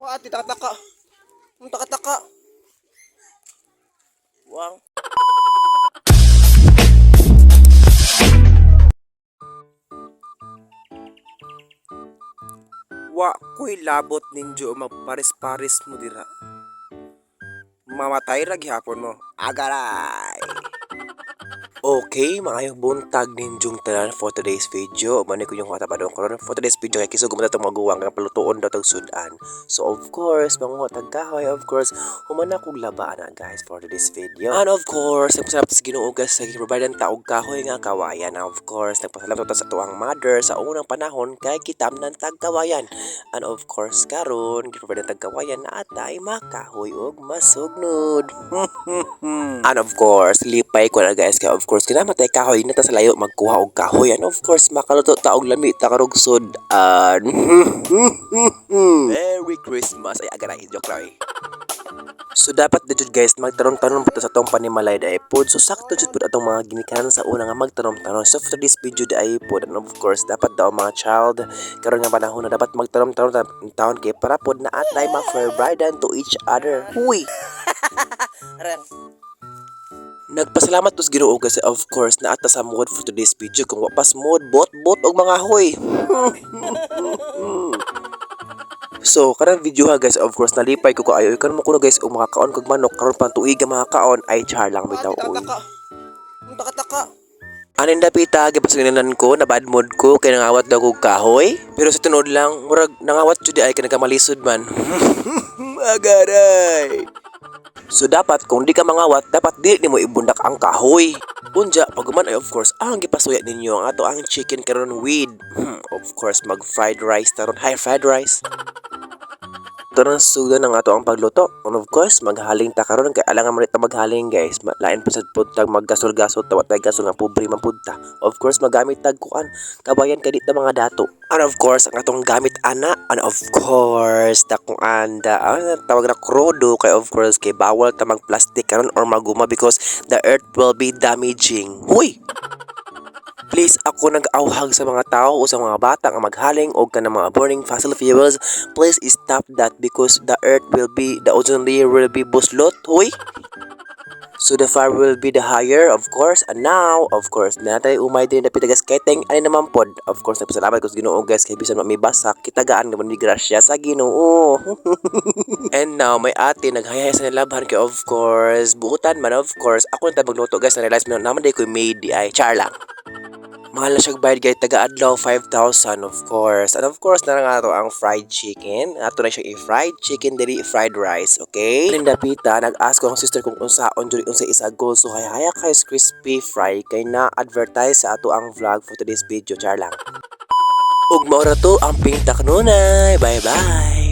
Ate, taka-taka. Ang taka-taka. Wang. Wa ko'y labot ninyo magpares-pares mo dira. Mamatay ra gihapon mo. Agaray! Okay, maayong buntag ninyong tanan for today's video. Mani ko yung katabadong karon for today's video kay kisog mo tatong maguwang nga palutuon daw tag sudan. So of course, manguha tag kahoy, of course, humana kog laba na, guys, for today's video. And of course, nagpasalamat sa Ginoo, guys, sa gi-provide ta og kahoy nga kawayan. And of course, nagpasalamat ta sa atuang mother sa unang panahon kay kitamnan tag kawayan. And of course, karon gi-provide tag kawayan na atay makahoy og masugnod. And of course, lipay ko na, guys, kay of course kinamatay kahoy na ta sa layo magkuha og kahoy and of course makaluto ta og lami ta karog sudan. Merry Christmas! Ay, agaray, joke lang eh. So dapat na jud, guys, magtanom-tanom pa ta sa atong panimalay dai pod. So sakto jud pud atong mga ginikanan sa una nga magtanom-tanom. So for this video dai pod, and of course dapat daw mga child karon nga panahon na dapat magtanom-tanom taon kay para pod na atay ma-provide to each other. Huy! Ren. Nagpasalamat tos Ginoo kasi of course naata sa mood for today's video. Kung wa pas mood, bot bot og mga hoy. So, karang video ha, guys, of course nalipay ko kaayo. Karon mo kuno, guys, og makakaon kog manok karon pang tuig nga makakaon ay char lang bitaw oy. Ang taka-taka. Anin dapita gipasalinan ko na bad mood ko kay nangawat daw kog kahoy. Pero sa tinuod lang, murag nangawat jud ay kay nagkamalisod man. Agaray. So dapat kung di ka mangawat, dapat di nimo ibundak ang kahoy. Unja, pag ay of course, ang gipasuya ninyo ang ato ang chicken karon with, of course, mag fried rice taron. Hi, fried rice. Ito sugdan ang ato ang pagluto. And of course, maghaling ta karon kay alangan man ta maghaling, guys. Lain pa sad pud tag maggasol-gasol ta, wa tay gasol nga pobre man pud ta. Of course, magamit tag kuan kabayan kay di ta mga dato. And of course, ang atong gamit ana, and of course, da kung anda, tawag na krudo kay of course kay bawal ta mag plastic karon or maguma because the earth will be damaging. Huy! Please, ako nag-auhag sa mga tao o sa mga bata nga maghaling og kanang mga burning fossil fuels. Please stop that because the earth will be, the ozone layer will be buslot. Huy! So the fire will be the higher, of course. And now, of course, natay umay din na pitagas keteng ani naman pod. Of course, nagpasalamat ko sa Ginoo, guys, kay bisan may basak, kitagaan naman ni grasya sa Ginoo. And now, may ate naghayay sa nilabhan kay of course, buutan man of course. Ako na magluto, guys, na-realize mo naman day ko maid di ay char lang. Mahal na siya bayad guys, taga-adlaw 5,000 of course. And of course, na nga to ang fried chicken. Ato na siya i-fried chicken dili fried rice, okay? Lindapita, nag-ask ko ang sister kung unsaon jud unsa isagol. So hayhaya kay crispy fry kay na-advertise sa ato ang vlog for today's video, char lang. Ug mao ra to ang pintak nunay. Bye-bye.